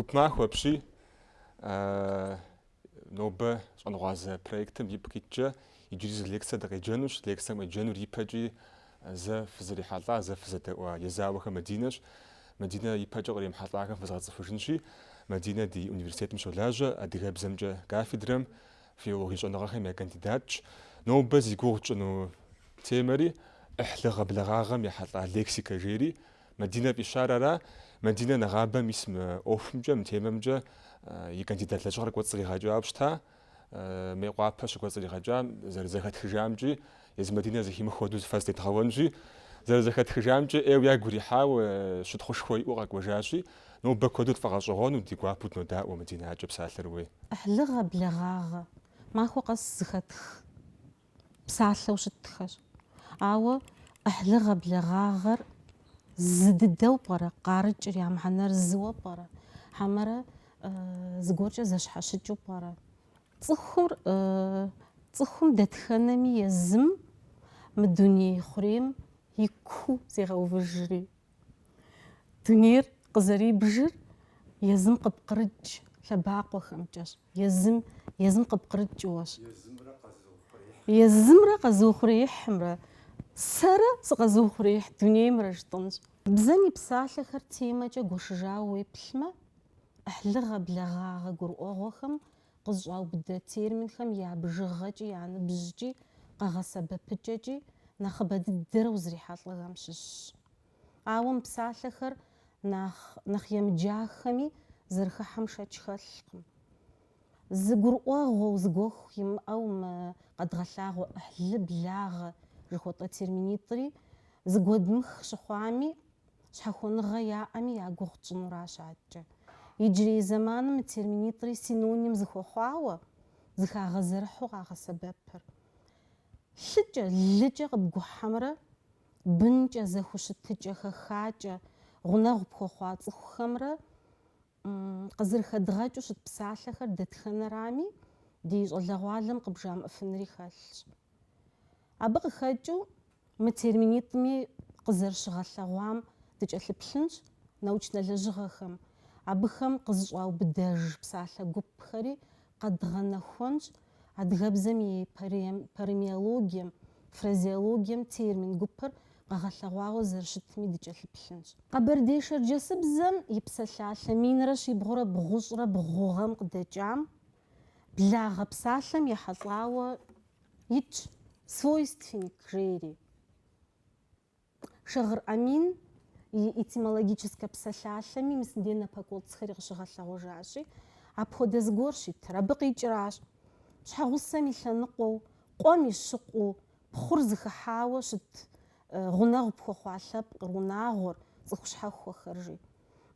Гуп махуэ апщий. Нобэ щӏэнгъуазэ проектым ипкъ иткӏэ иджыри зы лекцэ дыкъеджэнущ. Лекцэм къеджэнур ипэкӏи зэ фызрихьэлӏа, зэ фызэдэӏуа Езауэхэ Мадинэщ. Мадинэ ипэкӏэ къримыхьэлӏахэм фэзгъэцӏыхужынщи, Мадинэ ди университетым щолажьэ адыгэбзэмкӏэ кафедрэм, филологие щӏэныгъэхэм я кандидатщ. Нобэ зи гугъу тщӏыну темэри ӏыхьлыгъэ благъагъэм ехьэлӏа лексикэ жери Мадинэ фӏищар ара? Мадинэ нэгъабэ мис мы ӏуэхумкӏэ, мы темэмкӏэ и кандидат лэжьыгъэр кӏуэцӏригъэкӏауэ щыта. Мейкъуапэ щыкӏуэцӏригъэкӏам, зэрызэхэтхыжамкӏи, езы Мадинэ зэхимых хуэдэу фэ зытедгъэуэнщи, зэрызэхэтхыжамкӏи ӏейуэ ягу ирихьауэ, щытхъушхуэ иӏэу къэкӏуэжащи, нобэ куэду тфӏэгъэщӏэгъуэну, ди гуапэу дынодаӏуэ, Мадинэ, адэкӏэ псалъэр ууей. ӏыхьлыгъэ, благъагъэ, махуэ къэс зэхэтх псалъэу щытхэщ. Ауэ ӏыхьлыгъэ, благъагъэр зы дыдэу пӏэрэ, къарыкӏыр я мыхьэнэр зыуэ пӏэрэ, хьэмэрэ зыгуэркӏэ зэщхьэщыкӏыу пӏэрэ? Цӏыхур, цӏыхум дэтхэнэми езым мы дуней хъурейм и куу зегъэувыжри. Дунейр къызэрибжыр езым къыпкърыкӏ лъэбакъуэхэмкӏэщ, езым, езым къыпкърыкӏыуэщ. Езымрэ къэзыухъуреихьымрэ, сэрэ сыкъэзыухъуреихь дунеймрэ жытӏэнщ. Бзэм и псалъэхэр темэкӏэ гуэшыжауэ уеплъмэ, ӏыхьлыгъэ, благъагъэ гурыӏуэгъуэхэм къызыщӏаубыдэ терминхэм я бжыгъэкӏи, я ныбжькӏи, къэгъэсэбэпыкӏэкӏи нэхъыбэ дыдэрэ узрихьэлӏэхэм щыщщ. Ауэ мы псалъэхэр нэхъ нэхъ емыджахэми зэрыхыхьэм шэч хэлъкъым. Зы гурыӏуэгъуэу, зы гуэху имыӏэу мы къэдгъэлъагъуэ ӏыхьлы, благъэ жыхуэтӏэ терминитӏри зыгуэдмых щыхъуами, щхьэхуэныгъэ яӏэми я гугъу тщӏынуращ адэкӏэ. Иджырей зэманым мы терминитӏри синоним зыхуэхъуауэ, зыхагъэзэрыхьу къагъэсэбэпыр. Лъыкӏэ, лыкӏэ къыбгухьэмрэ бынкӏэ, зэхущытыкӏэ хэхакӏэ гъунэгъу пхуэхъуа цӏыхухэмрэ къызэрыхэдгъэкӏыу щыт псалъэхэр дэтхэнэрами, ди щӏалэгъуалэм къыбжамыӏыфынри хэлъщ. Абы къыхэкӏыу мы терминитӏми къызэрыщыгъэлъэгъуам дыкӏэлъыплъынщ научнэ лэжьыгъэхэм, абыхэм къызыщӏаубыдэж псалъэ гупхэри къэдгъэнэхуэнщ, адыгэбзэм и паремиологием, фразеологием термин гупыр къэгъэлъэгъуауэ зэрыщытми дыкӏэлъыплъынщ. Къэбэрдей-шэрджэсыбзэм и псалъалъэ минрэ щибгъурэ бгъущӏрэ бгъу гъэм къыдэкӏам благъэ псалъэм ехьэлӏауэ итщ свойственник жери. Шагъыр Амин и этимологическэ псалъалъэми мис мыбдеж напэкӏуэцӏхэри къыщыгъэлъэгъуэжащи, апхуэдэ зыгуэрщ итыр. Абы къикӏращ, щхьэгъусэм и лъэныкъуэу, къуэм и щыкъуу, пхъур зыхыхьауэ щыт гъунэгъу пхуэхъуа лъэпкъыр, унагъуэр, цӏыху щхьэхуэхэр, жи.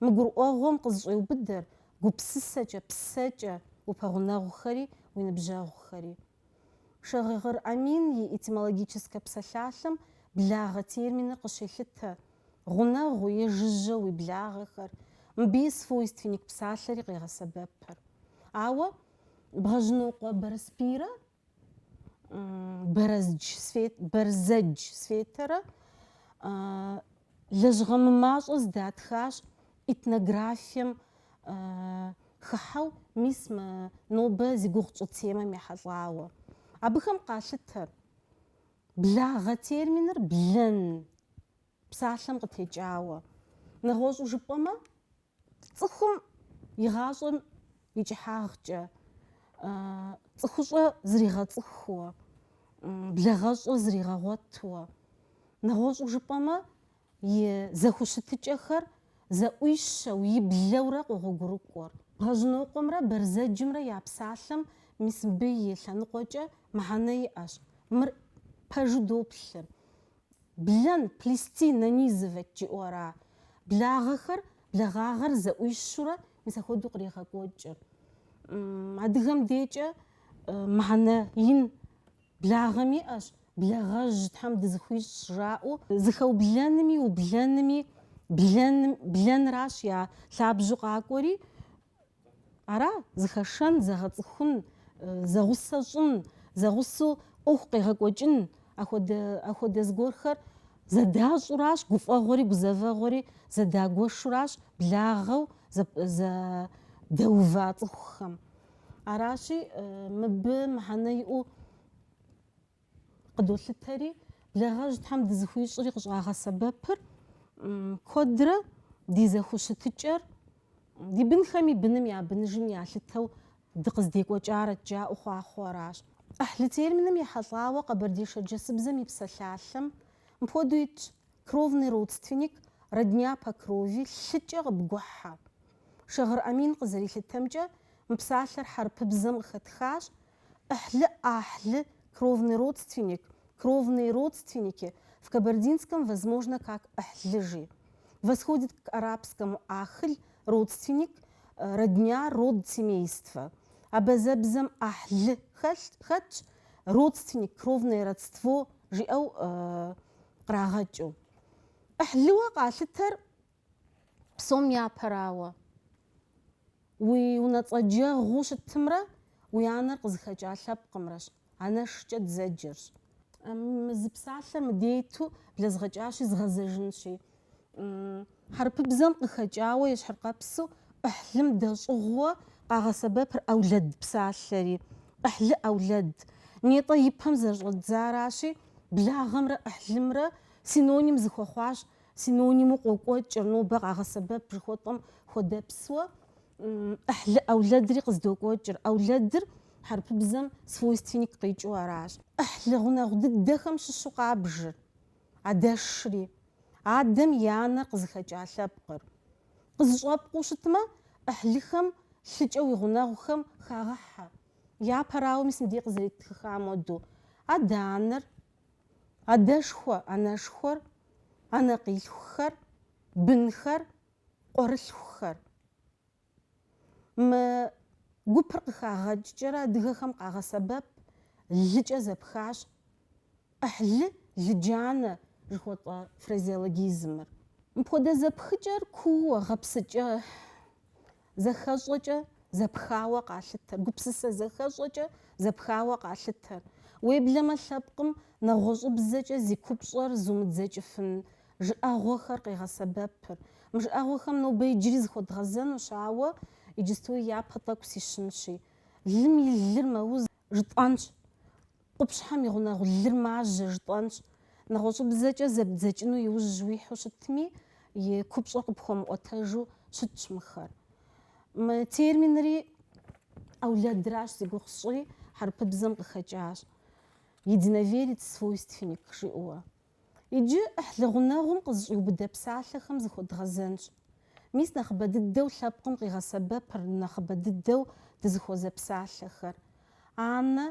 Мы гурыӏуэгъуэм къызыщӏеубыдэр гупсысэкӏэ, псэкӏэ упэгъунэгъухэри уи ныбжьэгъухэри. Шагъыр Амин и этимологическэ псалъалъэм благъэ терминыр къыщелъытэ, гъунэгъуу е жыжьэу уи благъэхэр, мыбыи свойственник псалъэри къегъэсэбэпыр. Ауэ Бгъэжьнокъуэ Барэсбийрэ Бэрзэдж Светэрэ лэжьыгъэ мымащӏэ зэдатхащ этнографием хыхьэу мис мы нобэ зи гугъу тщӏы темэм ехьэлӏауэ. Абыхэм къалъытэр благъэ терминыр блэн псалъэм къытекӏауэ. Нэгъуэщӏу жыпӏэмэ, Цӏыхум и гъащӏэм и кӏыхьагъкӏэ цӏыхущӏэ зригъэцӏыхууэ, благъэщӏэ зригъэгъуэтуэ, нэгъуэщӏу жыпӏэмэ, и зэхущытыкӏэхэр зэӏуищэу, иблэурэ къогъуэгурыкӏуэр. Бгъэжьнокъуэмрэ Бэрзэджымрэ я псалъэм мис мыбы и лъэныкъуэкӏэ мыхьэнэ иӏэщ. Мыр пэжу доплъыр. Блэн, плести, нанизывать жиӏэу ара. Благъэхэр, благъагъэр зэӏуищурэ мис апхуэдэу кърегъэкӏуэкӏыр. Адыгэм декӏэ мыхьэнэ ин благъэм иӏэщ, благъэжь Тхьэм дызыхуищӏ жаӏэу. Зыхэублэнми, ублэнми, блэным, блэнращ я лъабжьэу къакӏуэри, Ара, зыхэшэн, зэгъэцӏыхун, зэгъусэ щӏын, зэгъусэу ӏуэху къегъэкӏуэкӏын, ахуэдэ, ахуэдэ зыгуэрхэр. зэдащӏуращ, гуфӏэгъуэри гузэвэгъуэри зэдагуэшуращ благъэу зэдэува цӏыхухэм. Аращи, мыбы мыхьэнэ иӏэу къыдолъытэри, благъэжь Тхьэм дызыхуищӏри къыщӏагъэсэбэпыр куэдрэ ди зэхущытыкӏэр ди бынхэми быным я быныжым ялъытэу дыкъыздекӏуэкӏарэт жаӏэу хъуахъуэу аращ. ӏыхьлы терминым ехьэлӏауэ къэбэрдей-шэрджэсыбзэм и псалъалъэм мыпхуэдэу итщ, Кровный родственник, родня по крови, лъыкӏэ къыбгухьэ. Шагъыр Амин къызэрилъытэмкӏэ, мы псалъэр хьэрыпыбзэм къыхэтхащ, ӏыхьлы ӏахьлы, кровный родственник, кровные родственники, в кабардинском возможно как ӏыхьлы жи. Восходит к арабскому ахль, родственник, родня, род, семейство. Абазэбзэм ӏахьлы хэтщ, родственник, кровное родство жиӏэу кърагъэкӏыу. ӏыхьлыуэ къалъытэр псом япэрауэ, уи унэцӏэджэгъуу щытымрэ уи анэр къызыхэкӏа лъэпкъымрэщ, анэшкӏэ дызэджэрщ. Мы зы псалъэр мыдейту блэзгъэкӏащи, згъэзэжынщи. Хьэрыпыбзэм къыхэкӏауэ ещхьыркъэпсу ӏыхьлым дэщӏыгъууэ къагъэсэбэпыр ӏэулэд псалъэри, ӏыхьлы ӏэулэд. Нетӏэ и пэм зэрыщӏэддзаращи, благъэмрэ ӏыхьлымрэ синоним зыхуэхъуащ, синониму къокӏуэкӏыр, нобэ къагъэсэбэп жыхуэтӏэм хуэдэпсуэ ӏыхьлы ӏэулэдри къыздокӏуэкӏыр. ӏэулэдыр хьэрыпыбзэм свойственник къикӏыу аращ. ӏыхьлы гъунэгъу дыдэхэм щыщу къабжыр. Адэшри, адэм и анэр къызыхэкӏа лъэпкъыр. Къызыщӏэпкъыу щытмэ, ӏыхьлыхэм лъыкӏэ уи гъунэгъухэм хагъэхьэ. Япэрауэ, мис мыдей къызэрыттхыхам хуэдэу, адэ-анэр, адэшхуэ, анэшхуэр, анэкъилъхухэр, бынхэр, къуэрылъхухэр. Мы гупыр къыхагъэкӏкӏэрэ адыгэхэм къагъэсэбэп лыкӏэ зэпхащ ӏыхьлы лыджанэ жыхуэтӏэ фразеологизмыр. Мыпхуэдэ зэпхыкӏэр кууэ гъэпсыкӏэ зэхэщӏэкӏэ зэпхауэ къалъытэр, гупсысэ зэхэщӏэкӏэ зэпхауэ къалъытэр. Уеблэмэ лъэпкъым нэгъуэщӏыбзэкӏэ зи купщӏэр зумыдзэкӏыфын Жыӏэгъуэхэр къегъэсэбэпыр. Мы жыӏэгъуэхэм нобэ иджыри зыхуэдгъэзэнущ, ауэ иджыстуи япэ тӏэкӏу сищынщи. Лым и лыр мэуз, жытӏэнщ. Къупщхьэм и гъунэгъу лыр мажьэ, жытӏэнщ. Нэгъуэщӏыбзэкӏэ зэбдзэкӏыну иужь уихьэу щытми, и купщӏэр къыпхуэмыӏуэтэжу щытщ мыхэр. Мы терминри ӏэулэдращ зи гугъу сщӏыри, хьэрыпыбзэм къыхэкӏащ. Единоверец, свойственник жиӏэуэ. Иджы ӏыхьлы гъунэгъум къызыщӏиубыдэ псалъэхэм зыхуэдгъэзэнщ. Мис нэхъыбэ дыдэу лъэпкъым къигъэсэбэпыр, нэхъыбэ дыдэу дызыхуэзэ псалъэхэр. Анэ,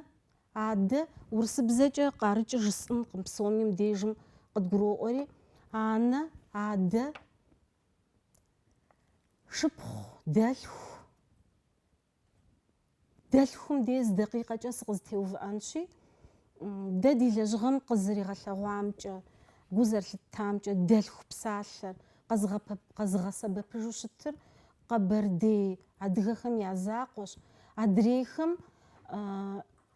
адэ, урысыбзэкӏэ къарыкӏыр жысӏэнкъым, псоми мыбдежым къыдгуроӏуэри, анэ, адэ, шыпхъу, дэлъху. Дэлъхум дей зы дакъикъэкӏэ сыкъызэтеувыӏэнщи, дэ ди лэжьыгъэм къызэригъэлъэгъуамкӏэ, гу зэрылъыттамкӏэ, дэлъху псалъэр къэзыгъэсэбэпыжу щытыр къэбэрдей адыгэхэм я закъуэщ, адрейхэм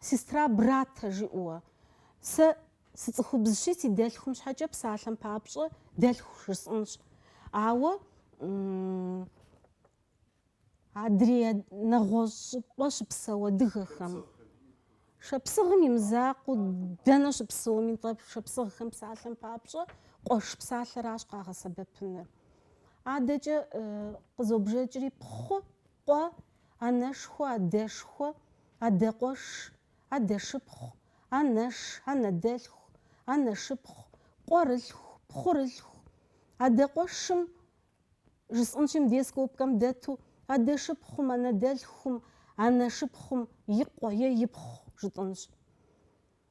сестра брата жиӏэуэ. Сэ сыцӏыхубзщи, си дэлъхум щхьэкӏэ псалъэм папщӏэ дэлъху жысӏэнщ. Ауэ Адрей нэгъуэщӏ щӏыпӏэ щыпсэу адыгэхэм. Шапсыгъым и мызакъуэу дэнэ щыпсэуми, нтӏэ, шапсыгъхэм псалъэм папщӏэ къуэш псалъэращ къагъэсэбэпыныр. Адэкӏэ къызобжэкӏри пхъу, къуэ, анэшхуэ, адэшхуэ, адэкъуэш, адэшыпхъу, анэш, анэдэлъху, анэшыпхъу, къуэрылъху, пхъурылъху, адэкъуэшым Жысӏэнщи, мыдей скобкэм дэту адэшыпхъум, анэдэлъхум, анэшыпхъум и къуэ е ипхъу жытӏэнщ.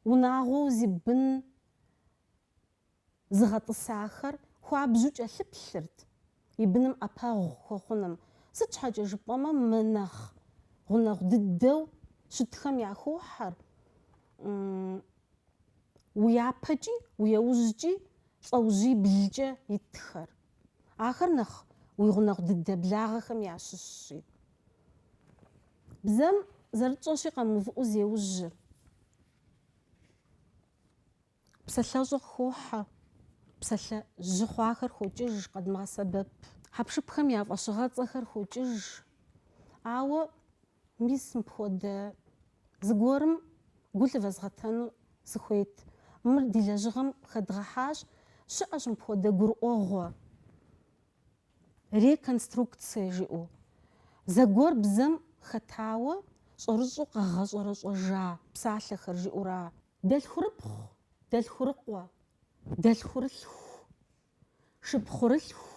Унагъуэу зи бын зыгъэтӏысахэр хуабжьу кӏэлъыплъырт и быным ӏэпэгъу хуэхъуным. Сыт щхьэкӏэ жыпӏэмэ, мы нэхъ гъунэгъу дыдэу щытхэм яхохьэр уи япэкӏи уи яужькӏи лӏэужьиблкӏэ итхэр. Ахэр нэхъ уи гъунэгъу дыдэ благъэхэм ящыщщи. Бзэм зэрытщӏэщи къэмыувыӏэу зеужьыр. Псалъэщӏэ къыхохьэ. Псалъэ жьы хъуахэр хокӏыж, къэдмыгъэсэбэп. Хьэпшыпхэм я фӏэщыгъэцӏэхэр хокӏыж. Ауэ мис мыпхуэдэ зыгуэрым гу лъывэзгъэтэну сыхуейт. Мыр ди лэжьыгъэм хэдгъэхьащ, щыӏэщ мыпхуэдэ гурыӏуэгъуэ. Реконструкция жиӏэу. Зэгуэр бзэм хэтауэ щӏэрыщӏэу къэгъэщӏэрэщӏэжа псалъэхэр жиӏэура. Дэлъхурыпхъу, дэлъхурыкъуэ, дэлъхурылъху, шыпхъурылъху,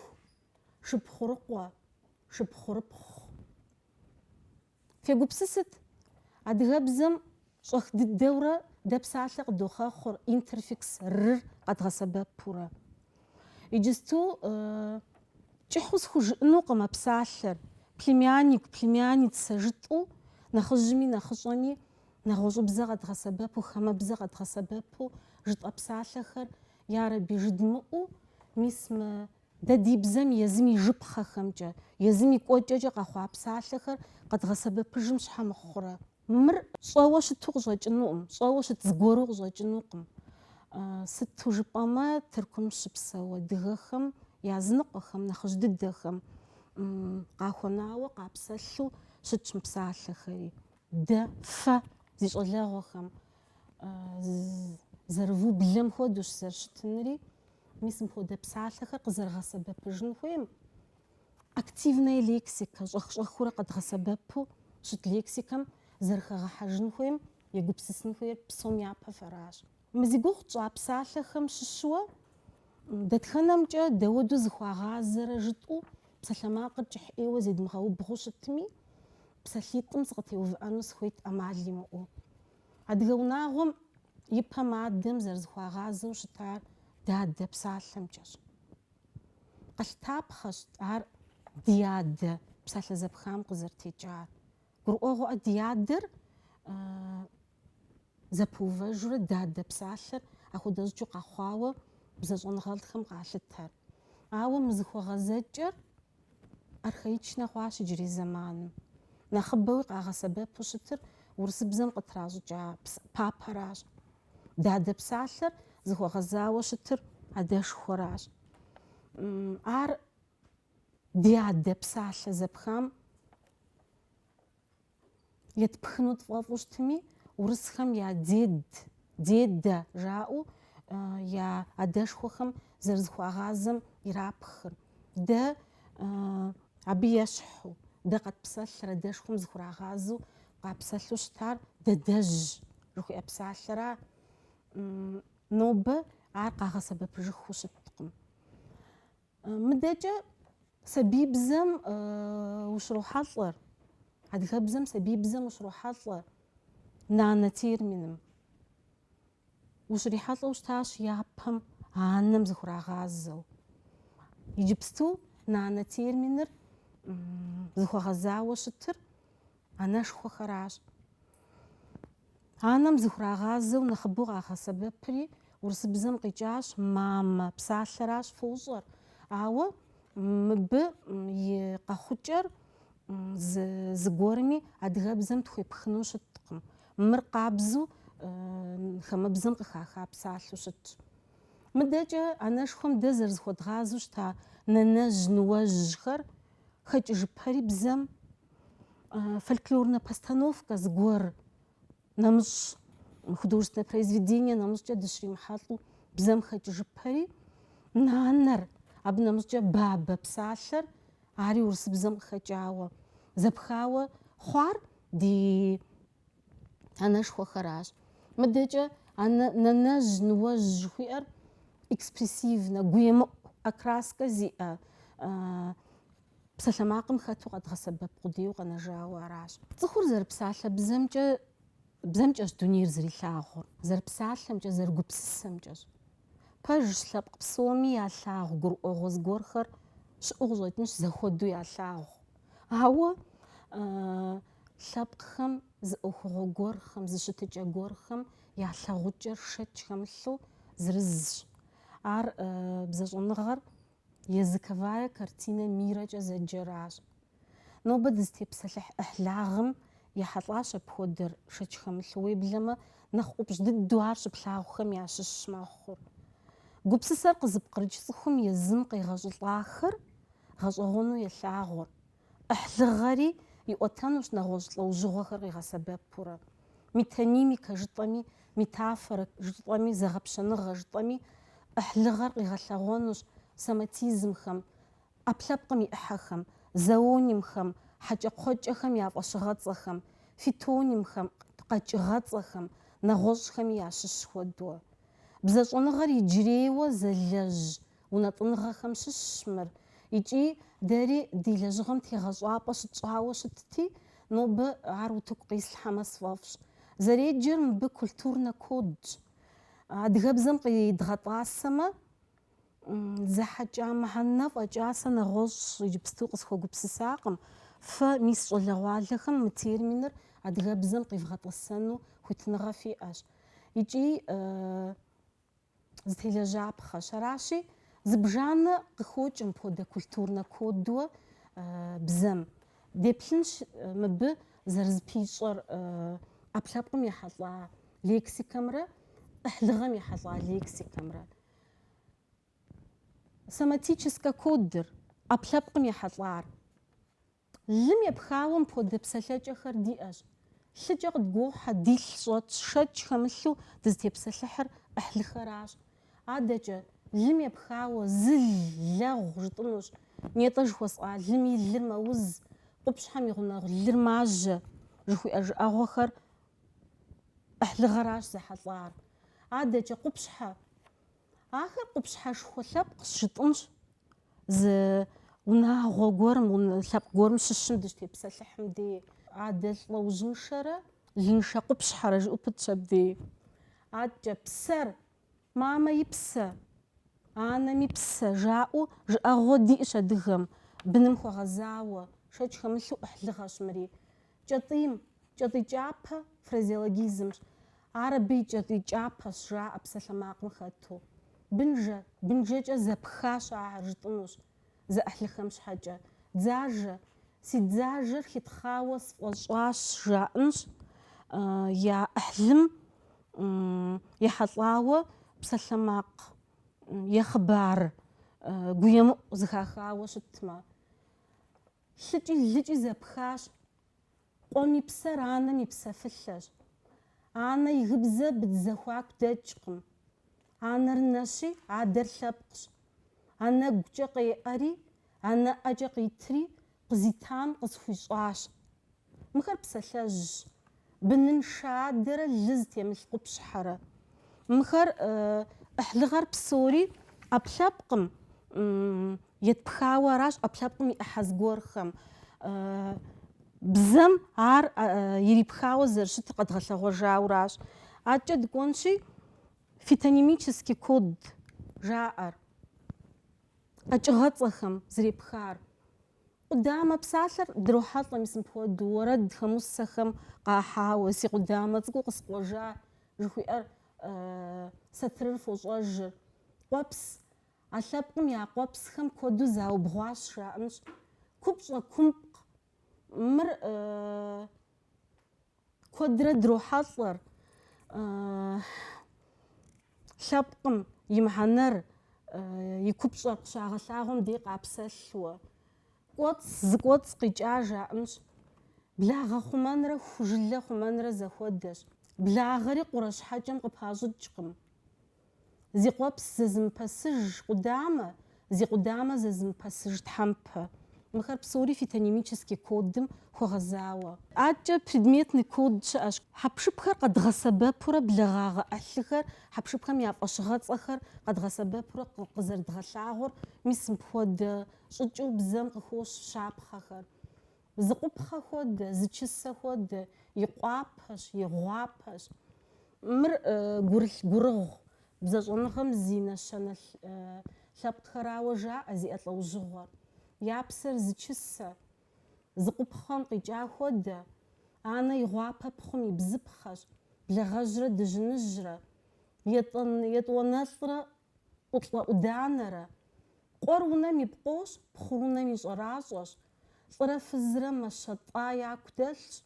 шыпхъурыкъуэ, шыпхъурыпхъу. Фегупсысыт, адыгэбзэм щӏэх дыдэурэ дэ псалъэ къыдогъэхъур интерфикс рыр къэдгъэсэбэпурэ. Иджысту кӏыхьу схужыӏэнукъым а псалъэр, племянник, племянница жытӏэу нэхъыжьми нэхъыщӏэми нэгъуэщӏыбзэ къэдгъэсэбэпу, хамэбзэ къэдгъэсэбэпу жытӏэ псалъэхэр ярэби жыдмыӏэу, мис мы Дэ ди бзэм езым и жыпхъэхэмкӏэ, езым и кӏуэкӏэкӏэ къэхъуа псалъэхэр къэдгъэсэбэпыжым щхьэ мыхъурэ? Мыр щӏэуэ щыту къыщӏэкӏынукъым, щӏэуэ щыт зыгуэру къыщӏэкӏынукъым. Сыту жыпӏэмэ, Тыркум щыпсэу адыгэхэм языныкъуэхэм, нэхъыжь дыдэхэм къахуэнауэ къапсэлъу щытщ мы псалъэхэри. Дэ, фэ, зи щӏалэгъуэхэм зэрывублэм хуэдэущ зэрыщытынри, Мис мыпхуэдэ псалъэхэр къызэрыгъэсэбэпыжын хуейм, активная лексикэ, щӏэх-щӏэхыурэ къэдгъэсэбэпу щыт лексикэм зэрыхэгъэхьэжын хуейм егупсысын хуейр псом япэ фэращ. Мы зи гугъу тщӏа псалъэхэм щыщуэ дэтхэнэмкӏэ дауэду зыхуагъазэрэ жытӏэу псалъэмакъыр кӏыхь ӏейуэ зедмыгъэубгъуу щытми, псалъитӏым сыкъытеувыӏэну сыхуейт ӏэмал имыӏэу. Адыгэ унагъуэм и пэм адэм зэрызыхуагъазэу щытар дадэ псалъэмкӏэщ. Къэлъытапхъэщ ар ди адэ псалъэ зэпхам къызэрытекӏар. Гурыӏуэгъуэӏэ ди адэр зэпыувэжурэ дадэ псалъэр апхуэдэ щӏыкӏэу къэхъуауэ бзэщӏэныгъэлӏхэм къалъытэр. Ауэ мы зыхуэгъэзэкӏэр Архаичнэ хъуащ иджырей зэманым. Нэхъыбэуи къагъэсэбэпу щытыр урысыбзэм къытращӏыкӏа папэращ. Дадэ псалъэр зыхуэгъэзауэ щытыр адэшхуэращ. Ар ди адэ псалъэ зэпхам Етпхыну тфӏэфӏу щытми, урысхэм я дед, деда жаӏэу я адэшхуэхэм зэрызыхуагъазэм ирапхыр. Дэ абы ещхьу, дэ къэтпсэлъыр адэшхуэм зыхурагъазэу къапсэлъу щытар дадэжь жыхуиӏэ псалъэра. Нобэ ар къагъэсэбэпыжыххэу щыткъым. Мыдэкӏэ сабиибзэм ущрохьэлӏэр, адыгэбзэм сабиибзэм ущрохьэлӏэ нанэ терминым. Ущрихьэлӏэу щытащ япэм анэм зыхурагъазэу. Иджыпсту нанэ терминыр зыхуэгъэзауэ щытыр анэшхуэхэращ. Анэм зыхурагъазэу нэхъыбэу къагъэсэбэпри урысыбзэм къикӏащ мамэ псалъэращ фощӏэр, ауэ мыбы и къэхъукӏэр зыгуэрми адыгэбзэм тхуепхыну щыткъым. Мыр къабзэу хамэбзэм къыхаха псалъэу щытщ. Мыдэкӏэ анэшхуэм дэ зэрызыхуэдгъазэу щыта нанэжь, ныуэжьхэр хэкӏыжыпэри бзэм Фольклорнэ постановкэ зыгуэр нэмыщӏ, художественнэ произведение нэмыщӏкӏэ дыщримыхьэлӏэу бзэм хэкӏыжыпэри, нанэр, абы нэмыщӏкӏэ бабэ псалъэр, ари урысыбзэм къыхэкӏауэ, зэпхауэ хъуар ди анэшхуэхэращ. Мыдэкӏэ нанэжь, ныуэжь жыхуиӏэр экспрессивнэ, гуемыӏу окраскэ зиӏэ псалъэмакъым хэту къэдгъэсэбэп къудейуэ къэнэжауэ аращ. Цӏыхур зэрыпсалъэ бзэмкӏэ бзэмкӏэщ дунейр зэрилъагъур, зэрыпсалъэмкӏэ, зэрыгупсысэмкӏэщ. Пэжщ, лъэпкъ псоми ялъагъу гурыӏуэгъуэ зыгуэрхэр щыӏэу къыщӏэкӏынщ, зэхуэдэу ялъагъу. Ауэ лъэпкъхэм зы ӏуэхугъуэ гуэрхэм, зы щытыкӏэ гуэрхэм я лъагъукӏэр шэч хэмылъу зырызщ. Ар бзэщӏэныгъэр Языковая картина мирэкӏэ зэджэращ. Нобэ дызытепсэлъыхь ӏыхьлагъым ехьэлӏащ апхуэдэр, шэч хэмылъу, уеблэмэ, нэхъ ӏупщӏ дыдэу ар щыплъагъухэм ящыщ мэхъур. Гупсысэр къызыпкърыкӏ цӏыхум езым къегъэщӏылӏахэр гъэщӏэгъуэну елъагъур. ӏыхьлыгъэри иӏуэтэнущ нэгъуэщӏ лӏэужьыгъуэхэр къигъэсэбэпурэ. Метонимикэ жытӏэми, метафорэ жытӏэми, зэгъэпщэныгъэ жытӏэми, ӏыхьлыгъэр къигъэлъэгъуэнущ соматизмхэм, ӏэпкълъэпкъым и ӏыхьэхэм, зоонимхэм, хьэкӏэкхъуэкӏэхэм я фӏэщыгъэцӏэхэм, фитонимхэм, къэкӏыгъэцӏэхэм, нэгъуэщӏхэми ящыщ хуэдэу. Бзэщӏэныгъэр иджырейуэ зэлэжь унэтӏыныгъэхэм щыщщ мыр, икӏи дэри ди лэжьыгъэм тегъэщӏапӏэ щытщӏауэ щытти, нобэ ар утыку къислъхьэмэ сфӏэфӏщ. Зэреджэр мыбы культурнэ кодщ. Адыгэбзэм къидгъэтӏасэмэ, зэхьэкӏа мыхьэнэ фӏэкӏа сэ нэгъуэщӏ иджыпсту къысхуэгупсысакъым. Фэ мис щӏалэгъуалэхэм мы терминыр адыгэбзэм къивгъэтӏэсэну хуитыныгъэ фиӏэщ. Икӏи зытелэжьапхъэщ. Аращи, зыбжанэ къыхокӏ мыпхуэдэ культурнэ кодуэ бзэм. Деплъынщ мыбы зэрызыпищӏэр ӏэпкълъэпкъым ехьэлӏа лексикэмрэ ӏыхьлыгъэм ехьэлӏа лексикэмрэ. Соматическэ кодыр, ӏэпкълъэпкъым ехьэлӏар. Лым епхауэ мыпхуэдэ псэлъэкӏэхэр диӏэщ. Лъыкӏэ къыдгуохьэ, дилъ щӏэтщ, шэч хэмылъу дызытепсэлъыхьыр ӏыхьлыхэращ. Адэкӏэ, лым епхауэ зыл, лэгъу жытӏынущ. Нетӏэ жыхуэсӏа лым и лыр мэуз, къупщхьэм и гъунэгъу лыр мажьэ, жыхуиӏэ жыӏэгъуэхэр ӏыхьлыгъэращ зэхьэлӏар. Адэкӏэ, къупщхьэ. Ахэр къупщхьэшхуэ лъэпкъщ жытӏынщ. Зы унагъуэ гуэрым, лъэпкъ гуэрым щыщым дыщытепсэлъыхьым дей, адэ лӏэужьыншэрэ лыншэ къупщхьэрэ жиӏэу пытщ абдей. Адэкӏэ псэр, мамэ и псэ, анэм и псэ жаӏэу жыӏэгъуэ диӏэщ адыгэм, быным хуэгъэзауэ, шэч хэмылъу ӏыхьлыгъэщ мыри. Кӏэтӏийм, кӏэтӏий кӏапэ фразеологизмщ. Ар абы и кӏэтӏий кӏапэщ, жаӏэ псалъэмакъым хэту. Бынжэ, бынжэкӏэ зэпхащ ахэр жытӏынущ, зэӏыхьлыхэм щхьэкӏэ. Дзажэ, си дзажэр хитхъауэ сфӏэщӏащ, жаӏэнщ, я ӏыхьлым ехьэлӏауэ псалъэмакъ е хъыбар гуемыӏу зэхахауэ щытмэ. Лъыкӏи лыкӏи зэпхащ. Къуэм и псэр анэм и псэфылъэщ. Анэ и гыбзэ быдз зэхуаку дэкӏкъым. Анэр нэщи, адэр лъэпкъщ. Анэгукӏэ къеӏэри, анэӏэкӏэ къитри, къызитам къысхуищӏащ. Мыхэр псалъэжьщ. Быныншэ адэрэ лы зытемылъ къупщхьэрэ. Мыхэр ӏыхьлыгъэр псори ӏэпкълъэпкъым етпхауэ аращ, ӏэпкълъэпкъым и ӏыхьэ зыгуэрхэм. Бзэм ар ирипхауэ зэрыщытыр къэдгъэлъэгъуэжауращ. Адэкӏэ дыкӏуэнщи, фитонимический код жаӏэр, къэкӏыгъэцӏэхэм зэрепхар. Къудамэ псалъэр дрохьэлӏэ мис мыпхуэдэу, уэрэдхэм, усэхэм къахьауэ, си къудамэ цӏыкӏуу къыскъуэжа жыхуиӏэр сатырыр фощӏэжыр. Къуэпс, а лъэпкъым я къуэпсхэм куэду заубгъуащ, жаӏэнщ. Купщӏэ, кумпкъ, мыр Куэдрэ дрохьэлӏэр лъэпкъым и мыхьэнэр, и купщӏэр къыщагъэлъагъуэм дей къапсэлъуэ. Кӏуэцӏ, зы кӏуэцӏ къикӏа жаӏэнщ. Благъэ хъумэнрэ ху жылэ хъумэнрэ зэхуэдэщ. Благъэри къурэ щхьэкӏэм къыпащӏыкӏкъым. Зи къуэпс зэзымыпэсыж къудамэ, зи къудамэ зэзымыпэсыж тхьэмпэ. Мыхэр псори фитонимический кодым хуэгъэзауэ. Адэкӏэ предметный код щыӏэщ. Хьэпшыпхэр къэдгъэсэбэпурэ благъагъэ ӏыхьлыхэр, хьэпшыпхэм я фӏэщыгъэцӏэхэр къэдгъэсэбэпурэ къызэрыдгъэлъагъуэр мис мыпхуэдэ щӏыкӏэу бзэм къыхощ щапхъэхэр. Зы къупхъэ хуэдэ, зы чысэ хуэдэ, и къуапэщ, и гъуапэщ. Мыр гурылъ гурыгъу бзэщӏэныгъэм зи нэщэнэ лъэпкъхэрауэ жаӏэ зиӏэ лӏэужьыгъуэр. Я псэр зы чысэ, зы къупхъэм къикӏа хуэдэ, анэ и гъуапэ пхъум и бзыпхъэщ, благъэжьрэ дыжьыныжьрэ, етӏуанэлӏрэ ӏуплӏэ ӏуданэрэ. Къуэр унэм и пкъощ, пхъур унэм и щӏэращӏэщ, лӏырэ фызрэ мащэ тӏа яку дэлъщ.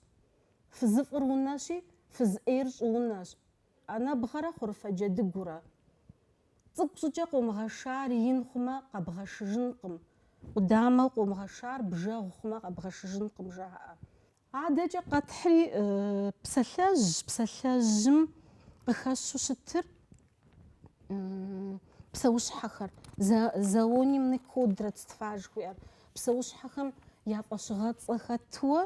Фызыфӏыр унэщи, фыз ӏейр щӏыунэщ. Анэбгъэрэ хъурыфэ джэдыгурэ. Цӏыкӏу щӏыкӏэ къомыгъэшар ин хъумэ къэбгъэшыжынкъым, къудамэу къомыгъэшар бжэгъу хъумэ къэбгъэшыжынкъым, жаӏэ. Адэкӏэ къэтхьри псалъэжьщ, псалъэжьым къыхэщу щытыр псэущхьэхэр, зоонимный код родства жыхуиӏэр, псэущхьэхэм я фӏэщыгъэцӏэ хэтуэ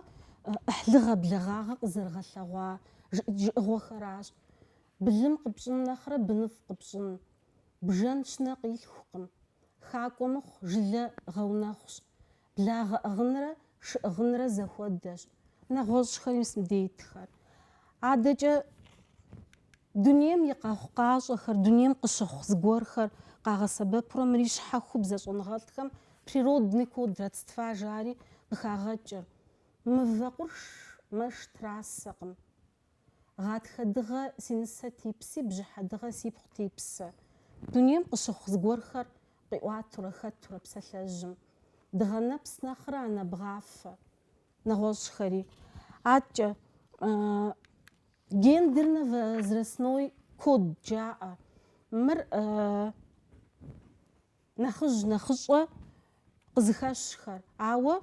ӏыхьлыгъэ благъагъэ къызэрыгъэлъэгъуа жыӏыгъуэхэращ. Былым къыпщӏын нэхърэ быныфӏ къыпщӏын. Бжэн щынэ къилъхукъым. Хакӏуэ мыхъу жылэ гъэунэхъущ. Благъэ ӏыгъынрэ шы ӏыгъынрэ зэхуэдэщ. Нэгъуэщӏхэри мис мыдей итхэр. Адэкӏэ дунейм и къэхъукъащӏэхэр, дунейм къыщыхъу зыгуэрхэр къагъэсэбэпурэ мыри щхьэхуэу бзэщӏэныгъэлӏхэм природный код родства жари къыхагъэкӏыр. Мывэ къурш мэш трасэкъым. Гъатхэ дыгъэ си нысэ типси, бжьыхьэ дыгъэ сипхъу типсэ. Дунейм къыщыхъу зыгуэрхэр къиӏуатурэ хэтурэ псалъэжьым. Дыгъэ нэпс нэхърэ анэ бгъафэ. Нэгъуэщӏхэри. Аткӏэ, гендерно-возрастной код жаӏэ. Мыр Нэхъыжь, нэхъыщӏэ къызыхэщхэр, ауэ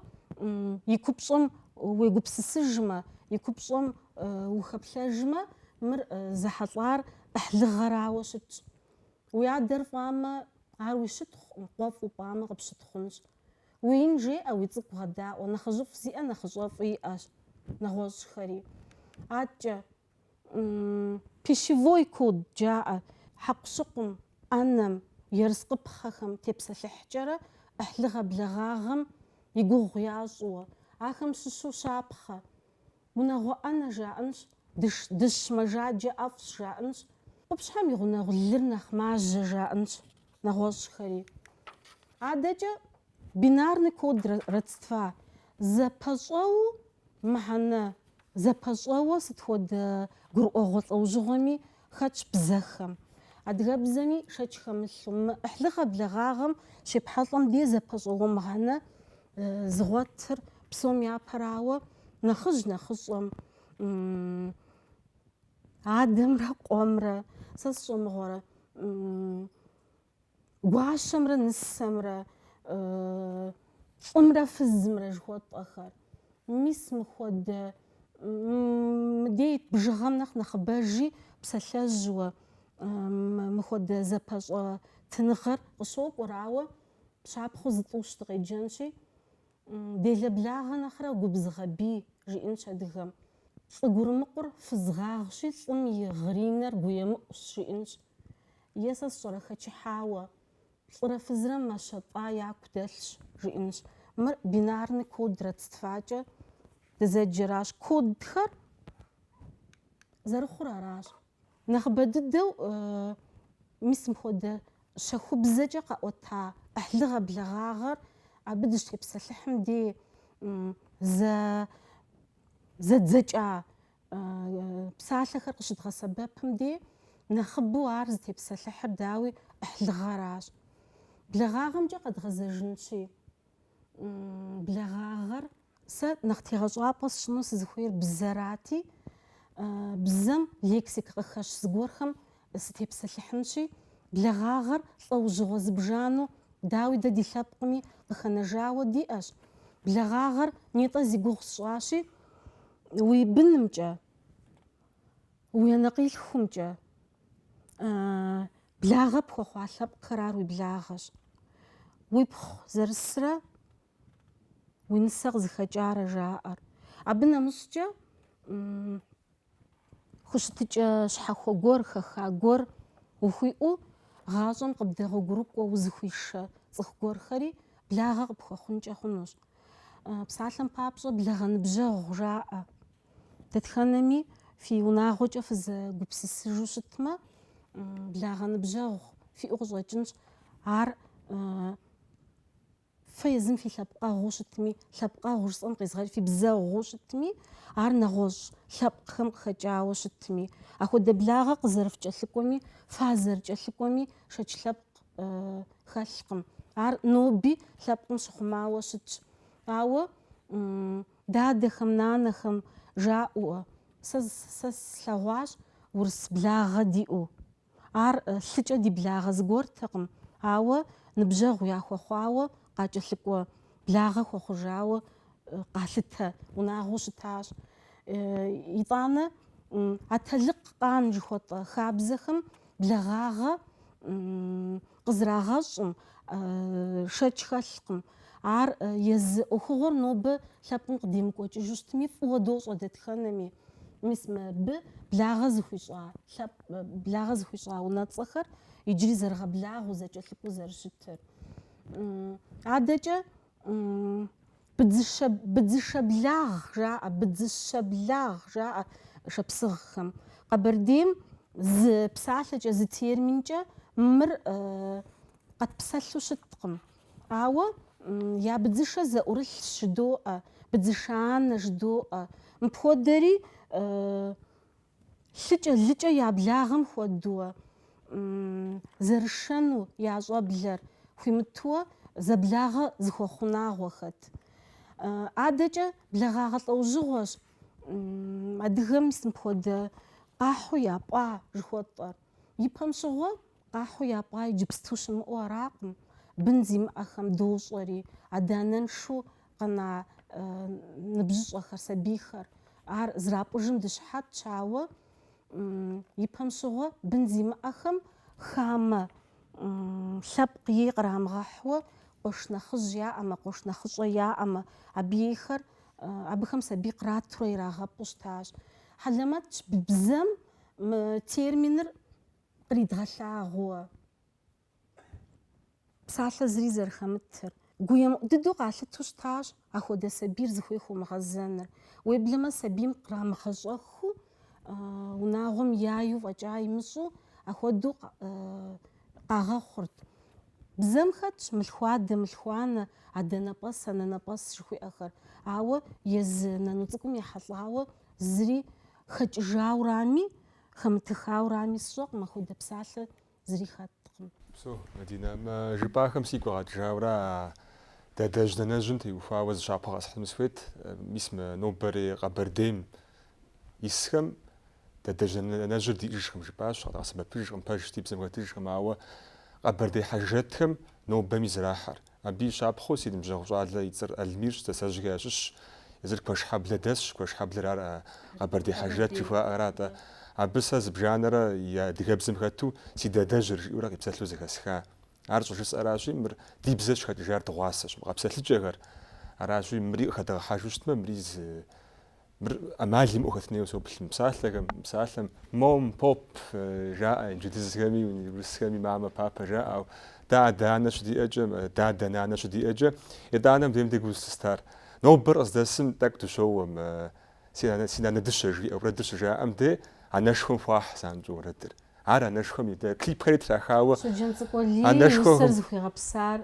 и купщӏэм уегупсысыжмэ, и купщӏэм ухэплъэжмэ, мыр зэхьэлӏар ӏыхьлыгъэрауэ щытщ. Уи адэр фӏамэ, ар уи щытхъукъым, къуэфӏ упӏамэ къыпщытхъунщ. Уи ин жеӏэ, уи цӏыкӏу гъэдаӏуэ, нэхъыжьыфӏ зиӏэ нэхъыщӏэфӏи иӏэщ, нэгъуэщӏхэри. Аткӏэ, Пищевой код жаӏэ, хьэкъущыкъум, ӏэнэм, ерыскъыпхъэхэм тепсэлъыхькӏэрэ ӏыхьлыгъэ благъагъэм и гугъу ящӏыуэ, ахэм щыщу щапхъэ. Унагъуэ ӏэнэ жаӏэнщ, дыщ мэжаджэ ӏэфӏщ жаӏэнщ, къупщхьэм и гъунэгъу лыр нэхъ мажьэ жаӏэнщ, нэгъуэщӏхэри. Адэкӏэ бинарный код родства зэпэщӏэуэ мыхьэнэ зэпэщӏэуэ сыт хуэдэ гурыӏуэгъуэ лӏэужьыгъуэми хэтщ бзэхэм. Адыгэбзэми шэч хэмылъу, мы ӏыхьлыгъэ благъагъэм щепхьэлӏэм дей зэпэщӏэуэ мыхьэнэ зыгъуэтыр псом япэрауэ нэхъыжь нэхъыщӏэм, адэмрэ къуэмрэ, сэ сщӏэ мыгъуэрэ, Гуащэмрэ нысэмрэ, лӏымрэ фызымрэ жыхуэтӏэхэр. Мис мыхуэдэ мыдей ит бжыгъэм нэхъ нэхъыбэжи псалъэжьуэ мыхуэдэ зэпэщӏэтыныгъэр къыщокӏуэр, ауэ щапхъэу зытӏущ дыкъеджэнщи, Делэ благъэ нэхърэ губзыгъэ бий, жиӏэнщ адыгэм. Лӏы гурымыкъур фыз гъагъщи, лӏым и гъыринэр гуемыӏущ, жиӏэнщ. Е сэ сщӏэрэ хэчыхьауэ, лӏырэ фызрэ мащэ тӏа яку дэлъщ, жиӏэнщ. Мыр бинарный код родствакӏэ дызэджэращ. Кодхэр зэрыхъур аращ. Нэхъыбэ дыдэу мис мыпхуэдэ щэхубзэкӏэ къэӏуэта ӏыхьлыгъэ благъагъэр абы дыщытепсэлъыхьым дей зэ зэдзэкӏа псалъэхэр къыщыдгъэсэбэпым дей нэхъыбэу ар зытепсэлъыхьыр дауи ӏыхьлыгъэращ. Благъагъэмкӏэ къэдгъэзэжынщи, благъагъэр Сэ нэхъ тегъэщӏапӏэ сщӏыну сызыхуейр бзэрати, бзэм лексикэ къыхэщ зыгуэрхэм сытепсэлъыхьынщи, благъагъэр лӏэужьыгъуэ зыбжанэу, дауи дэ ди лъэпкъми къыхэнэжауэ диӏэщ. Благъагъэр нетӏэ зи гугъу сщӏащи, уи бынымкӏэ, уи анэкъилъхумкӏэ, благъэ пхуэхъуа лъэпкъхэр ар уи благъэщ. Уипхъу зэрысрэ Уи нысэ къызыхэкӏарэ жаӏэр. Абы нэмыщӏкӏэ хущытыкӏэ щхьэхуэ гуэр, хэха гуэр ухуиӏэу гъащӏэм къыбдэгъуэгурыкӏуэ узыхуишэ цӏыху гуэрхэри благъэ къыпхуэхъункӏэ хъунущ. Псалъэм папщӏэ, благъэ ныбжьэгъу жаӏэ. Дэтхэнэми фи унагъуэкӏэ фызэгупсысыжу щытмэ, благъэ ныбжьэгъу фиӏэу къыщӏэкӏынщ. Ар Фэ езым фи лъэпкъэгъуу щытми, лъэпкъэгъу жысӏэм къизгъэкӏ фи бзэгъуу щытми, ар нэгъуэщӏ лъэпкъхэм къыхэкӏауэ щытми, ахуэдэ благъэ къызэрыфкӏэлъыкӏуэми, фазэрыкӏэлъыкӏуэми шэч лъэпкъ хэлъкъым. Ар ноби лъэпкъым щыхъумауэ щытщ. Ауэ дадэхэм, нанэхэм жаӏэу, сэ сэ слъэгъуащ урыс благъэ диӏэу. Ар лъыкӏэ ди благъэ зыгуэртэкъым, ауэ ныбжьэгъу яхуэхъуауэ, къакӏэлъыкӏуэ благъэ хуэхъужауэ къалъытэ унагъуэу щытащ. Итӏанэ атэлыкъ къан жыхуэтӏэ хабзэхэм благъагъэ къызэрагъэщӏым шэч хэлъкъым. Ар езы ӏуэхугъуэр нобэ лъэпкъым къыдемыкӏуэкӏыжу щытми, фӏыуэ дощӏэ дэтхэнэми. Мис мыбы благъэ зыхуищӏа лъэпкъ, благъэ зыхуищӏа унэцӏэхэр иджыри зэрыгъэблагъэу, зэкӏэлъыкӏуэу зэрыщытыр. Адэкӏэ быдзышэ, быдзышэ благъ жаӏэ, быдзыщэ благъ жаӏэ шапсыгъхэм. Къэбэрдейм зы псалъэкӏэ, зы терминкӏэ мыр къэтпсэлъу щыткъым. Ауэ я быдзышэ зэӏурылъщ жыдоӏэ, быдзышэ анэ жыдоӏэ. Мыпхуэдэри лъыкӏэ, лыкӏэ я благъэм хуэдуэ зэрышэну я щӏэблэр хуимытуэ зэблагъэ зыхуэхъу унагъуэхэт. Адэкӏэ благъагъэ лӏэужьыгъуэщ адыгэм мис мыпхуэдэ къахьу япӏа жыхуэтӏэр. Ипэм щыгъуэ къахьу япӏа иджыпсту щымыӏэу аракъым, бын зимыӏэхэм дощӏэри, адэ-анэншэу къэна ныбжьыщӏэхэр, сабийхэр. Ар зэрапӏыжым дыщыхьэтщ, ауэ ипэм щыгъуэ бын зимыӏэхэм хамэ лъэпкъ ей кърамыгъэхьуэ къуэш нэхъыжь яӏэмэ, къуэш нэхъыщӏэ яӏэмэ, абы ейхэр абыхэм сабий къратурэ ирагъэпӏу щытащ. Хьэлэмэтщ бзэм мы терминыр къридгъэлъагъуэ псалъэ зыри зэрыхэмытыр. Гуемыӏу дыдэу къалъытэу щытащ ахуэдэ сабийр зыхуей хуэмыгъэзэныр. Уеблэмэ сабийм кърамыгъэщӏэхыу унагъуэм яю фӏэкӏа имыщӏу ахуэдэу къагъэхъурт. Бзэм хэтщ мылъхуадэ, мылъхуанэ, адэнэпӏэс, анэнэпӏэс жыхуиӏэхэр. Ауэ езы нану цӏыкӏум ехьэлӏауэ зыри хэкӏыжаурами, хэмытыхаурами сщӏэкъым, ахуэдэ псалъэ зыри хэткъым. Упсэу, Мадинэ, мы жыпӏахэм сигу къагъэкӏыжауэрэ а дадэжь нанэжьым теухуауэ зы щапхъэ къэсхьыну сыхуейт. Мис мы нобэрей Къэбэрдейм исхэм дадэжь нанэжьыр диӏэжкъым жыпӏащ, къэдгъэсэбэпыжкъым, пэжщ, ди бзэм хэтыжкъым, ауэ къэбэрдей хьэжрэтхэм нобэми зэрахьэр. Абы и щапхъэу си ныбжьэгъу щӏалэ и цӏэр Алмирщ, Дзасэжьхэ ящыщщ. Езыр Куэшхьэблэ дэсщ, Куэшхьэблэр ар Къэбэрдей хьэжрэт жыхуаӏэра атӏэ. Абы сэ зыбжанэрэ и адыгэбзэм хэту си дадэжьыр жиӏэурэ къипсэлъу зэхэсха. Ар щӏыжысӏэращи, мыр ди бзэ щыхэкӏыжар дыгъуасэщ, мы къэпсэлъыкӏэхэр. Аращи, мыри къыхэдгъэхьэжу щытмэ, мыри зы Мыр ӏэмал имыӏэу хэтын хуейуэ соплъ мы псалъэхэм, мы псалъэм мом, поп жаӏэ инджылызхэми, урысхэми мамэ, папэ жаӏэ, ауэ дэ адэ-анэ щыдиӏэкӏэ, дадэ, нанэ щыдиӏэкӏэ, итӏанэ мыбдежым де гу зылъыстар. Нобэр къыздэсым тӏэкӏу дыщоуэ мы си нанэ, си нанэ дыщэ жиӏэ уэрэдыр щыжаӏэм де анэшхуэм хуахь занщӏэу уэрэдыр. Ар анэшхуэм и дэ клипхэри трахауэ Щоджэнцӏыкӏу Алий усэр зыхуигъэпсар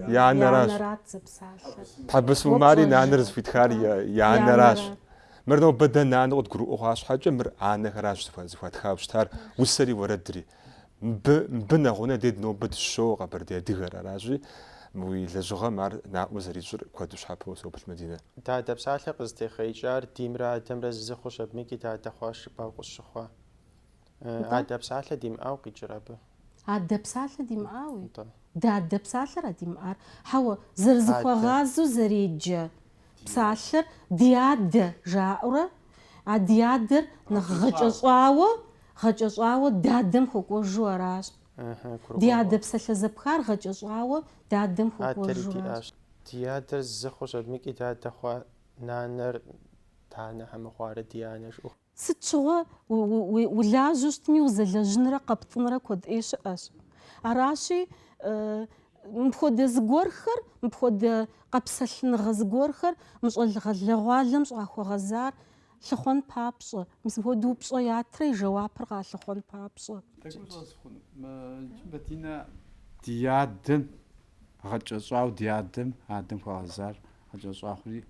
и анэращ. анэрат зэпсалъэр. Тхьэбысым Уэ Умари пщӏэжрэ? нанэр зыхуитхар и И анэращ. анэрат. Мыр нобэ дэ нанэу къыдгурыӏуэ хъуа щхьэкӏэ, мыр анэхэращ зыхуатхауэ щытар, усэри уэрэдри. Мыбы, мыбы нэгъунэ дей нобэ дыщоуэ къэбэрдей адыгэр, аращи, мы уи лэжьыгъэм ар наӏуэ зэрищӏыр куэду щхьэпэу соплъ, Мадинэ. Дадэ псалъэр къызытехъеикӏар димрэ адэмрэ зы хъущ абымикӏи дадэ хъуащ жыпӏэу къысщыхъуа. Адэ псалъэ димыӏау къикӏыр абы. Адэ псалъэ димыӏауи? Нтӏэ. Дадэ псалъэра димыӏар? Хьэуэ, зэрызыхуагъазэу зэреджэ псалъэр ди адэ жаӏэурэ, а ди адэр нэхъ гъэкӏэщӏауэ, гъэкӏэщӏауэ дадэм хуэкӏуэжу аращ. Ди адэ псалъэ зэпхар гъэкӏэщӏауэ дадэм Адэри хуэкӏуэжу аращ. диӏащ. Ди адэр зы хъущ абымикӏи дадэ хъуа, нанэр данэ хьэмэ хъуарэ ди анэ жыӏэу. Сыт щыгъуэ улажьэу щытми, узэлэжьынрэ къэптӏынрэ куэд ӏей щыӏэщ. Аращи, мыпхуэдэ зыгуэрхэр, мыпхуэдэ къэпсэлъыныгъэ зыгуэрхэр мы щӏалэгъуалэм щӏахуэгъэзар лъыхъуэн папщӏэ, мис мыпхуэдэу упщӏэ ятрэ и жэуапыр къалъыхъуэн папщӏэ. Тӏэкӏу щӏэсхъуну. Мадинэ, ди адэм гъэкӏэщӏауэ ди адэм, адэм хуэгъэзар гъэкӏэщӏа хъури,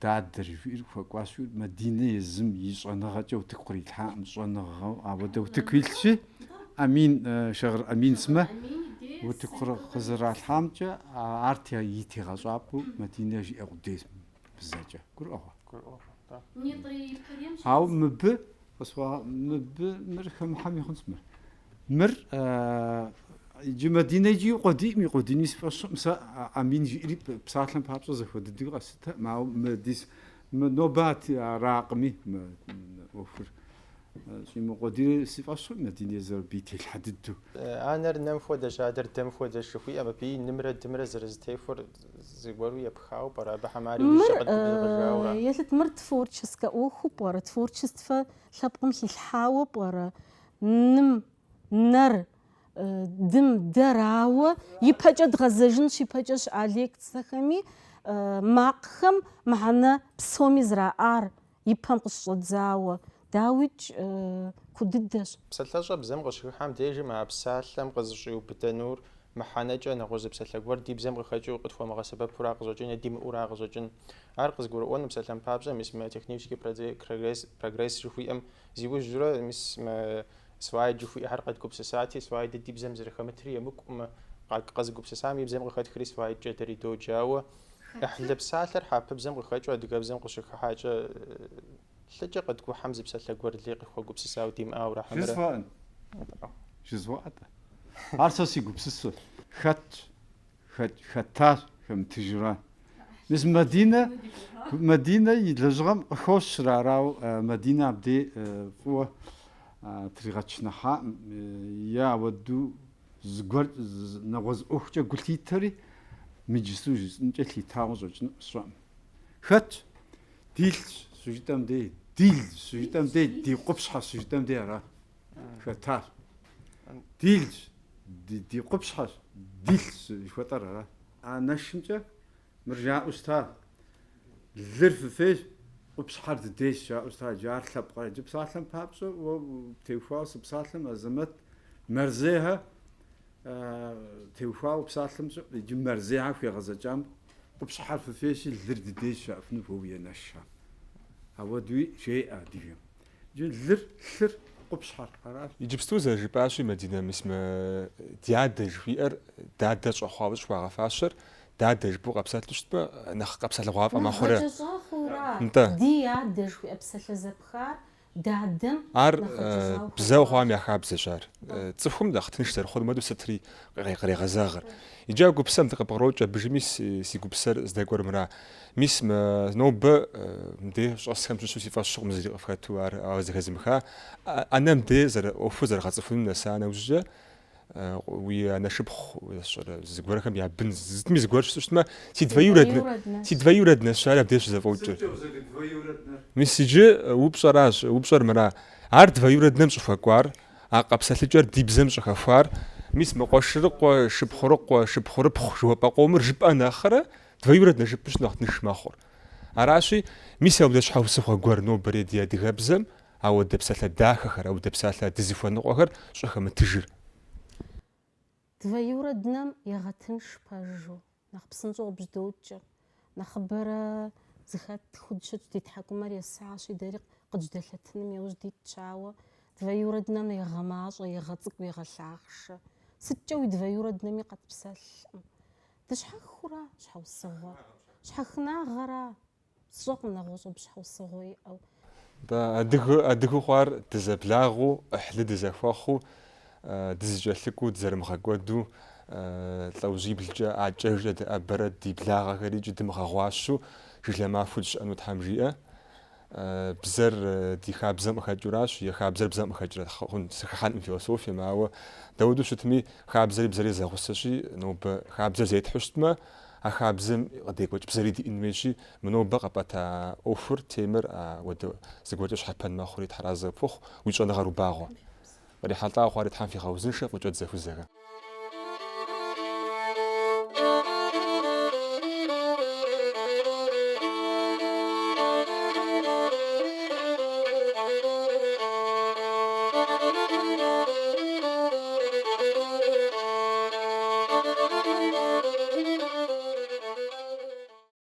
Дадэр жиӏэр хуэкӏуащ жиӏэр Мадинэ езым и щӏэныгъэкӏэ утыку кърилъхьакъым, щӏэныгъэу ауэдэ утыку илъщи, Амин, Шагъыр Амин сымэ утыку къызэралъхьамкӏэ ар и тегъэщӏапӏэу Мадинэ жиӏэ къудейщ бзэкӏэ. Гурыӏуэгъуэ? Ауэ мыбы къысхуагъэ, мыбы мыр хэмыхьэми хъунщ мыр. Мыр иджы Мадинэ икӏи икъуэдийкъым, икъуэдийми си фӏэщ хъукъым. Сэ Амин жиӏэри псалъэм папщӏэ зэхуэдэ дыдэу къэслъытэкъым, ауэ мы дис мы нобэ аракъыми мы ӏуэхур. Щӏимыкъуэдийр си фӏэщ хъукъым Мадинэ езыр абы и телъхьэ дыдэу. Анэр нэм хуэдэщ, адэр дэм хуэдэщ жыхуиӏэм абыи нымрэ дымрэ зэрызэтехуэр зыгуэру епхауэ пӏэрэ абы хьэмэ ар иужькӏэ къэдгубзыгъыжауэра? Елъыт, мыр творческэ ӏуэхуу пӏэрэ, творчествэ лъэпкъым хилъхьауэ пӏэрэ, ным, нэр, дым, дэр, ауэ ипэкӏэ дгъэзэжынщ, ипэкӏэ щыӏа лекцэхэми макъхэм мыхьэнэ псоми зэраӏар ипэм къыщыщӏэдзауэ, дауикӏ, куэд дыдэщ. Псалъэщӏэ бзэм къыщыхыхьэм дежым а псалъэм къызыщӏиубыдэнур мыхьэнэкӏэ нэгъуэщӏ зы псалъэ гуэр ди бзэм къыхэкӏыу къытхуэмыгъэсэбэпура къыщӏэкӏын е димыӏэура къыщӏэкӏын. Ар къызгурыӏуэну псалъэм папщӏэ, мис мы технический прогресс жыхуиӏэм зиужьурэ, мис мы слайд жыхуиӏэхэр къэдгупсысати, слайдыр ди бзэм зэрыхэмытри емыкӏукъым, къэзыгупсысам и бзэм къыхэтхри слайдкӏэ дэри доджэ, ауэ ӏыхьлы псалъэр хьэрыпыбзэм къыхэкӏыу адыгэбзэм къыщыхыхьакӏэ лъыкӏэ къыдгухьэм зы псалъэ гуэр лей къыхуэгупсысауэ димыӏауэра хьэмэрэ? Жысӏэн. Жызоӏэ-тӏэ. Ар сэ си гупсысэщ. Хэтщ. Хэтащ, хэмытыжра. Мис Мадинэ, Мадинэ и лэжьыгъэм къыхощыр ар, ауэ Мадинэ абдей фӏыуэ тригъэчыныхьаӏым е ауэду зыгуэр нэгъуэщӏ ӏуэхукӏэ гу лъитэри, мы иджысту жысӏэнкӏэ лъитауэ къыщӏэкӏынукъым, сщӏэӏым. Хэтщ, дилъщ щыжытӏэм дей, дил щыжытӏэм дей, ди къупщхьэ щыжытӏэм дей ара. Хэтащ. Дилщ, ди къупщхьэщ, дилъщ жыхуэтӏэр ара. Анэшымкӏэ мыр жаӏэу щыта, лыр фыфейщ, къупщхьэр дыдейщ жаӏэу щыта, иджы ар лъэпкъ. Иджы псалъэм папщӏэ, уэ теухуауэ сыпсалъэм, Азэмэт, Мэрзейхэ теухуауэ псалъэм щыӏ, иджы Мэрзейхэ хуегъэзэкӏам къупщхьэр фыфейщи, лыр дыдейщ жаӏэфыну уэ уи анэшхэм. Ауэдуи жеӏэ адыгэм. Иджы лыр, лъыр, къупщхьэр, аращ. Иджыпсту зэрыжыпӏащи, Мадинэ, мис мы дядэ жыхуиӏэр дадэ щӏэхъуауэ щӏыхуагъэфащэр, дадэ жыпӏэу къэпсэлъу щытмэ, нэхъ къэпсэлъыгъуафӏэ Нэхъ мэхъурэ. гъэкӏэщӏа хъуура? Нтӏэ. Ди адэ жыхуиӏэ псалъэ зэпхар дадэм Ар нэхъ гъэкӏэщӏауэ бзэу хъуам хуэкӏуащ. я хабзэщ ар. Цӏыхум нэхъ тынш зэрыхъунум хуэдэу сытри кърегъэзэгъыр. Иджы а гупсысэм дыкъыпкърокӏ абыжми си гупсысэр здэкӏуэр мыра. Мис мы нобэ мыбдей щӏэсхэм щыщу си фӏэщ хъукъым зыри къыфхэту ар ауэ зэхэзымыха. ӏэнэм дей зэры ӏуэхур зэрыгъэцӏыхуным нэса нэужькӏэ, уи анэшыпхъу сщӏэрэ зыгуэрхэм я бын сытми зыгуэр щысу щытмэ, си двоюроднэ, си двоюроднэщ ар абдей щызэфӏокӏыр. Мис иджы упщӏэращ, упщӏэр мыра. Ар двоюроднэм щӏыхуэкӏуар, а къэпсэлъыкӏэр ди бзэм щӏыхэхуар, мис мы къуэшырыкъуэ, шыпхъурыкъуэ, шыпхъурыпхъу жыхуэпӏэ къомыр жыпӏэ нэхърэ, Двоюроднэ жыпӏэщ нэхъ тынш мэхъур. Аращи, мис ауэдэ щхьэусыгъуэ гуэр нобэрей ди адыгэбзэм ауэдэ псалъэ дахэхэр, ауэдэ псалъэ дызыхуэныкъуэхэр щӏыхэмытыжыр. Двоюроднэм егъэтынш пэжу, нэхъ псынщӏэу къыбжьэдокӏыр, нэхъыбэрэ зыхэтхыу дыщытщ, ди тхьэкӏумэр есащи, дэри къыджьэдэлъэтыным яужь дитщ, ауэ двоюроднэм егъэмащӏэ, егъэцӏыкӏу, егъэлъахъшэ. Сыткӏэ уи двоюроднэми къэтпсэлъкъым. Дыщхьэхыура щхьэусыгъуэр? Щхьэхынагъэра? Сщӏэкъым нэгъуэщӏ абы щхьэусыгъуэ иӏэу. Нтӏэ, адыгэ, адыгэу хъуар дызэблагъэу, ӏыхьлы дызэхуэхъуу, дызэкӏэлъыкӏуэу, дызэрымыгъэкӏуэду, лӏэужьиблкӏэ акӏэжкӏэ дыӏэбэрэ ди благъэхэри икӏи дымыгъэгъуащэу жылэ махуэу дыщыӏэну Тхьэм жиӏэ. Бзэр ди хабзэм къыхэкӏыуращ, е хабзэр бзэм къыхэкӏрэ хъун, сыхыхьэнкъым философием, ауэ дауэдэу щытми, хабзэри бзэри зэгъусэщи, нобэ хабзэр зетхьэу щытмэ, а хабзэм къыдекӏуэкӏ бзэри диӏэн хуейщи, мы нобэ къэпӏэта ӏуэхур, темэр ауэдэ зыгуэркӏэ щхьэпэн мэхъури, Тхьэразэ пхухъу, уи щӏэныгъэр убагъуэ. Кърихьэлӏауэ хъуари Тхьэм фигъэузыншэ, фӏыкӏэ дызэхузэхэ.